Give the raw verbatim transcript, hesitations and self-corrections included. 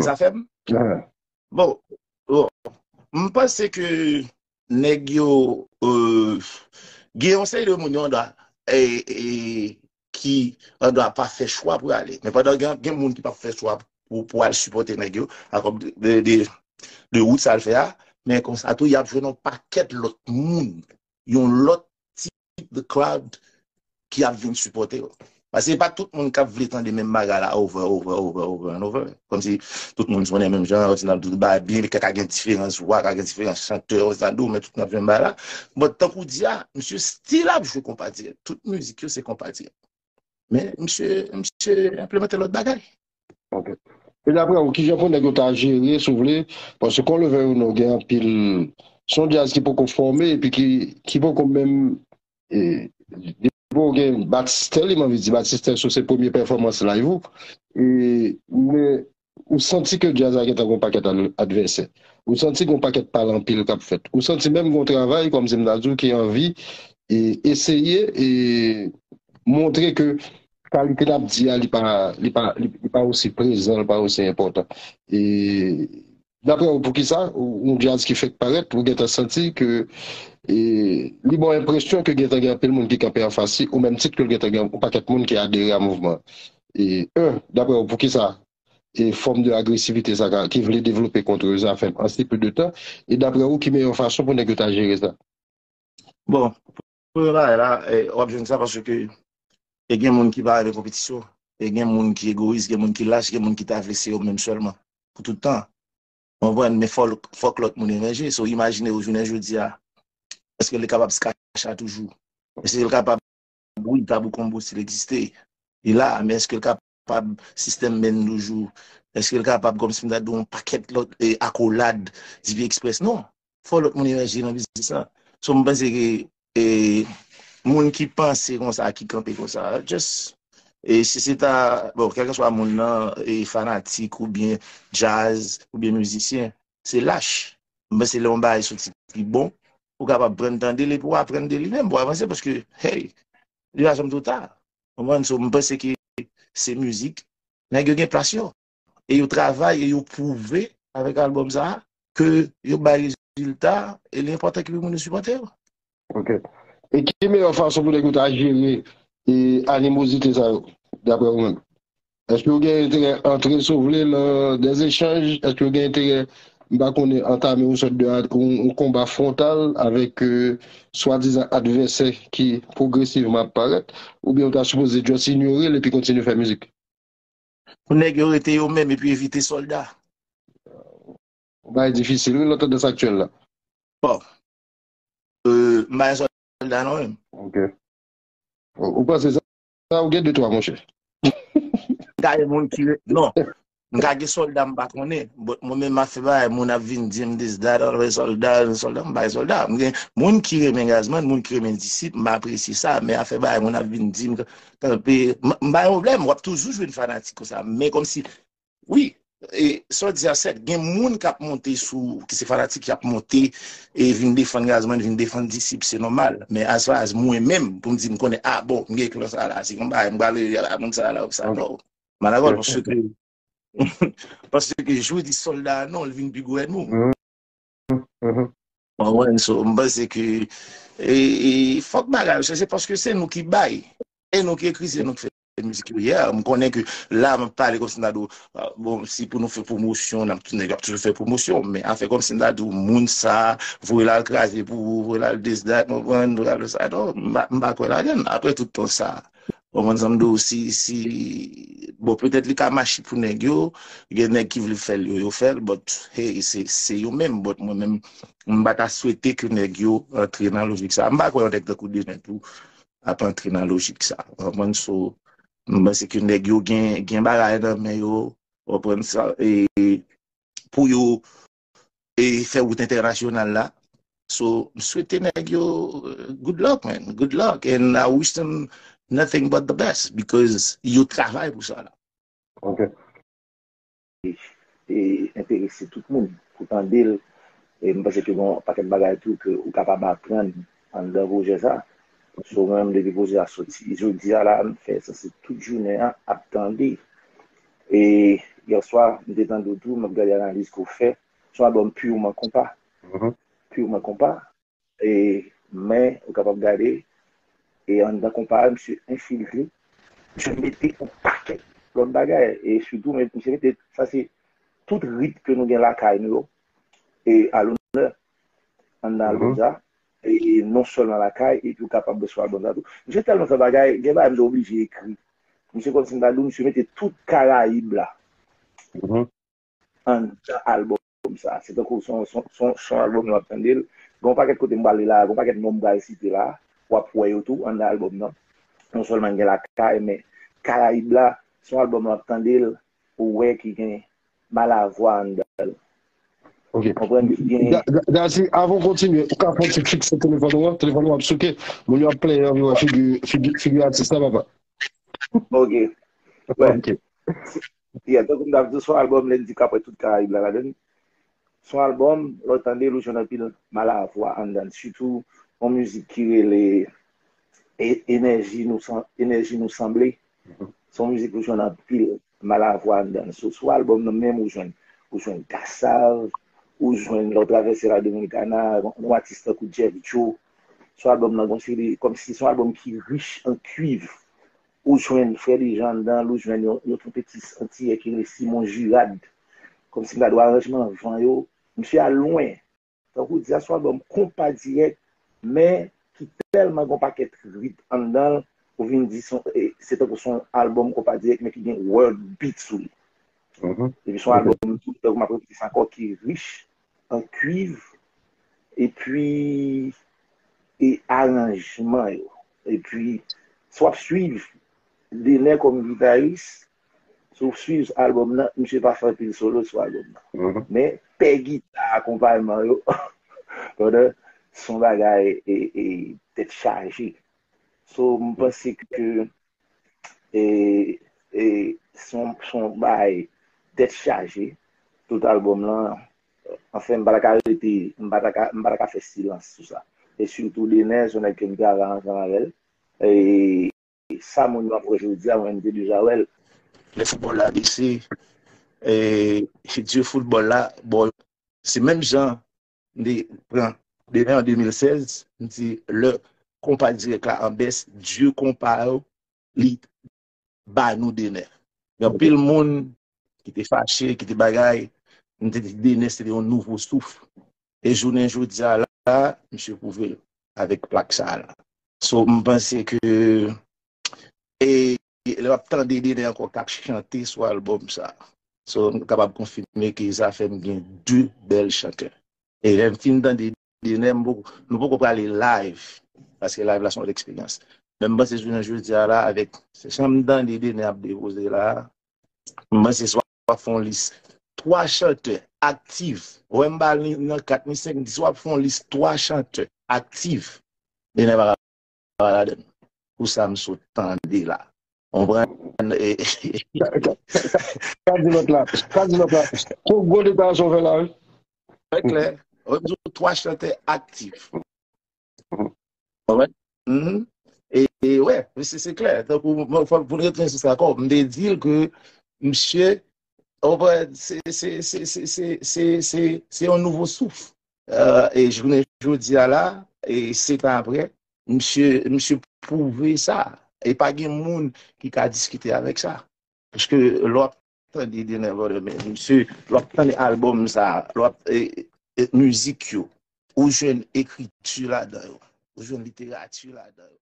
sa fè m. Bon, bon, m panse ke nèg yo, euh, gen yon seri de moun yo andwa, e, e, ki andwa pa fè chwa pou y ale. Men pandan gen, gen moun ki pa fè chwa pou, pou al sipòte nèg yo, akoz de, de, de, de wout sa l fè a, men konsa tou, y ap jwenn yon pakèt lòt moun, yon lòt tip de crowd ki ap vin sipòte yo. Paske se pa tout moun k ap vle tande menm bagay la over, over, over, over and over. Kòmsi tout moun sonnen menm jan, yo di n ap di bagay byen, ka gen diferans vwa, ka gen diferans chantè, yo di n ap di, men tout moun ap jwenn bagay la. But tankou di a, misye still ap jwe konpa dirèk. Tout mizik yo se konpa dirèk. Men misye, misye enplimante lòt bagay. Ok. E daprè ou, kijan pou nèg yo ta jere, si w vle, paske Kon Leve Yo Nou gen anpil, se yon djaz ki poko fòme epi ki, ki poko menm, e, depi w gen Batistè, li m anvi di, Batistè sou se premye pèfòmans live ou, e, men ou santi ke djaz la gentan gen yon pakèt al- advèsè. Ou santi gen yon pakèt pale anpil k ap fèt. Ou santi menm gen yon travay, kòmsi m ta di w, ki anvi e, eseye e, montre ke kalite n ap di a, li pa, li pa, li, li pa osi prezan, li pa osi enpòtan. E, daprè ou, poukisa yon djaz ki fèk parèt, ou gentan santi ke e, li ba w enpresyon ke gentan gen anpil moun ki kanpe anfas li, ou menm tit ke l gentan gen yon pakèt moun ki adere a mouvman an. E, en, daprè ou, poukisa e fòm de agresivite sa ka, ki vle devlope kont Rosa Fèm an si peu de tan? E daprè ou, ki meyè fason pou nèg yo ta jere sa? Bon, premye bagay la, e, w ap jwenn sa paske e gen moun ki pa renmen konpetisyon, e gen moun ki egoyis, gen moun ki lach, gen moun ki ta vle se yo menm sèlman pou tout tan. Ou konprann? Men fòk, fòk lòt moun emèje. So, imajine w jounen jodi a, èske li kapab Skacha toujou? Èske li kapab, wi, Tabou Konbo still egziste. Li la, men èske l kapab sistèm menn toujou? Èske l kapab, kòmsi m ta di w, yon pakèt lòt e, akolad, Divi Express? Non. Fò lòt moun emèje nan biznis la. So, m panse ke e, moun ki panse konsa, ki kanpe konsa, just, e, si se ta, bon, kèlkeswa moun nan, e, fanatik oubyen djaz, oubyen mizisyen, se lach. M panse lè yon bagay soti ki bon, ou kapab pran tande l epi w aprann de li menm, pou w avanse, paske, hey, li pa janm twò ta. Konprann? So, m panse ke se mizik, nèg yo gen plas yo. E yo travay, e yo pwouve avèk albòm sa a, ke yo bay rezilta, e li enpòtan ke moun yo sipòte yo. Ok. E ki meyè fason pou nèg yo ta jere e animozite sa yo, daprè ou menm? Èske yo gen enterè antre, si w vle, nan dè echanj? Èske yo gen enterè, m pa konnen, antame yon sòt de yon, yon konba fwontal avèk e, swadizan advèsè ki pwogresivman ap parèt? Oubyen yo ta sipoze just inyore l epi kontinye fè mizik? Pou nèg yo rete yo menm epi evite sòlda. Yon bagay difisil, wi, nan tandans aktyèl la. Bon. Euh, m pa gen sòlda non menm. Ok. Ou panse sa? Sa ou gen de twa, monchè. M ka gen moun ki re- non. M ka gen sòlda m pa konnen. But mwen menm m ap fè bagay, moun ap vin di m this, that, always sòlda, sòlda, m pa gen sòlda. M gen moun ki renmen Gazman, moun ki renmen Disip, m apresye sa, men afè bagay moun ap vin di m kanpe, m m pa gen pwoblèm, w ap toujou jwenn fanatik konsa. Men kòmsi, wi, e sa w di a sèt, gen moun k ap monte sou, ki se fanatik, ki ap monte e vin defann Gazman, vin defann Disip, se nòmal. Men as far as mwen menm, pou m di m konnen, ah bon, m gen klan sa la, se yon bagay, m pral rele a moun sa la, sa, non. M pa dakò, paske, paske jou di sòlda a non, l vin pi gwo ènmi w. Konprann? So, m panse ke e, e, fòk bagay yo chanje paske se nou ki bay. E nou ki ekri, se nou ki fè mizik yo. Yeah, m konnen ke la, m ap pale kòmsi m ta di w, ah, bon, si pou nou fè pwomosyon, n ap, nèg yo ap toujou fè pwomosyon. Men afè kòmsi m ta di w, moun sa, voye l al kraze pou ou, voye l al this, that, konprann, voye l al sa. Non, m pa, m pa kwè ladan l. Apre tout tan sa, konprann sa m di w, si, si, bon, petèt li ka mache pou nèg yo, gen nèg ki vle fè l yo, yo fè l, but, hey, se, se yo menm, but mwen menm, m pa ta swete ke nèg yo antre nan lojik sa. M pa kwè yon nèg tankou Dejen tou ap antre nan lojik sa. Konprann? So, m panse ke nèg yo gen, gen bagay nan men yo, konprann sa, e pou yo e fè wout entènasyonal la. So, m swete nèg yo, euh, good luck, man. Good luck. And I wish them nothing but the best because yo travay pou sa la. Ok. E enterese tout moun pou tande l. E m panse ke gen yon pakèt bagay tou ke ou kapab aprann anndan pwojè sa. So, mwen menm, depi pwojè a soti, jodi a la, m fè sanse tout jounen an ap tande. E yèswa, m te tande w tou, m ap gade analiz ke w fè. Se yon albòm purman konpa. Purman konpa. E, men, ou kapab gade, e anndan konpa a, misye enfiltre, misye mete yon pakèt lòt bagay. E sitou, men, misye mete, sa se tout rit ke nou gen lakay nou yo, e alonè, anndan albòm sa, e non sèlman lakay, epi ou kapab sou albòm sa tou. Misye tèlman fè bagay, gen bagay misye oblije ekri. Misye kòmsi m ta di w, misye mete tout Karayib la anndan albòm sa. Se tankou son, son, son, son albòm nan w ap tande l. Gen yon pakèt kote m prale la, gen yon pakèt non m pral site la, w ap wè yo tou anndan albòm nan. Non sèlman gen lakay, men Karayib la, son albòm w ap tande l, ou wè ki gen Malavwa anndan l. Ok. Konprann ki gen Ga- Ga- Gazi, avan w kontinye, ou ka fè yon ti fikse telefòn ou an, telefòn ou ap souke, moun yo ap plenyen anvi wè figi, figi, figi atis la, papa. Ok. Wè. Ok. Yeah, tankou m t ap di w, se yon albòm, lè n di k ap wè tout Karayib la ladan l. Se yon albòm, lè w tande l, ou jwenn anpil Malavwa anndan l. Sitou, yon mizik ki rele e- Enèji nou san- Enèji nou sanble. Se yon mizik ou jwenn anpil Malavwa anndan l. Sou, sou albòm nan menm, ou jwenn, ou jwenn Kassav, ou jwenn, lè w travèse la Dominicana, yon atis tankou Jeff Joe. Sou albòm nan, gon seri, kòmsi se yon albòm ki rich an kuiv. Ou jwenn Frè Dejan anndan l, ou jwenn yon, yon twonpetis antiyè ki rele Simon Girard. Kòmsi m ta di w aranjman van yo, misye al lwen. Tankou w di a, se yon albòm konpa dirèk, men ki tèlman gen yon pakèt rit anndan l, ou vin di se, e, se tankou se yon albòm konpa dirèk, men ki gen world beat sou li. Epi se yon albòm tou, tankou m ap repete sa ankò, ki rich an kuiv, epi e aranjman yo. Epi, si w ap swiv Dener kòm gitaris, si w swiv albòm nan, misye pa fè anpil solo sou albòm nan. Men, pè gita akonpayman yo, pandan se yon bagay e, e, tèt chaje. So, m panse ke e, e, se yon, se yon bagay tèt chaje, tout albòm lan. Anfen, m pa ta ka rete, m pa ta ka, m pa ta ka fè silans sou sa. E sitou Dener, se yon nèg ke m travay ansanm avè l. E sa moun yo ap wè jodi a, mwen, m te deja wè l. Lè foutbòl la bese, e, dye foutbòl la, bon, se menm jan m te pran Dener an de mil sèz, m di lè konpa dirèk la an bès, dye konpa yo, li ba nou Dener. Gen anpil moun ki te fache, ki te bagay, m te di Dener se te yon nouvo souf. E jounen jodi a la, misye pwouve l avèk plak sa a la. So, m panse ke, e, lè w ap tande Dener ankò k ap chante sou albòm sa, so, m kapab konfime ke zafè m gen de bèl chantè. E lè m fin tande Dener, m poko, nou poko prale live, paske live la se yon lòt eksperyans. Men m panse jounen jodi a la, avèk se jan m tande Dener ap depoze la, m panse si w ap fè yon lis twa chantè aktif, wè m ba l nan kat ni senk, m di si w ap fè yon lis twa chantè aktif, Dener pa ka pa ladan l. Pou sa m sot tande la. Konprann? E, Ka di lòt la. Ka di lòt la. Se yon gwo deklarasyon w fè la, wi. Trè klè. Wè, m di w twa chantè aktif. Konprann? Mhm. E, e wè, se, se klè. Tankou, mwen, fò, pou n retounen sou sa ankò, m te di l ke misye, w konprann, se, se, se, se, se, se, se, se yon nouvo souf. Euh, e jounen jodi a la, e sèt an apre, misye, misye pwouve sa. E pa gen moun ki ka diskite avèk sa. Paske lè w ap tande Dener Vorderman, misye, lè w ap tande albòm sa, lè w ap, e, e, mizik yo, ou jwenn ekriti ladan yo, ou jwenn literati ladan yo.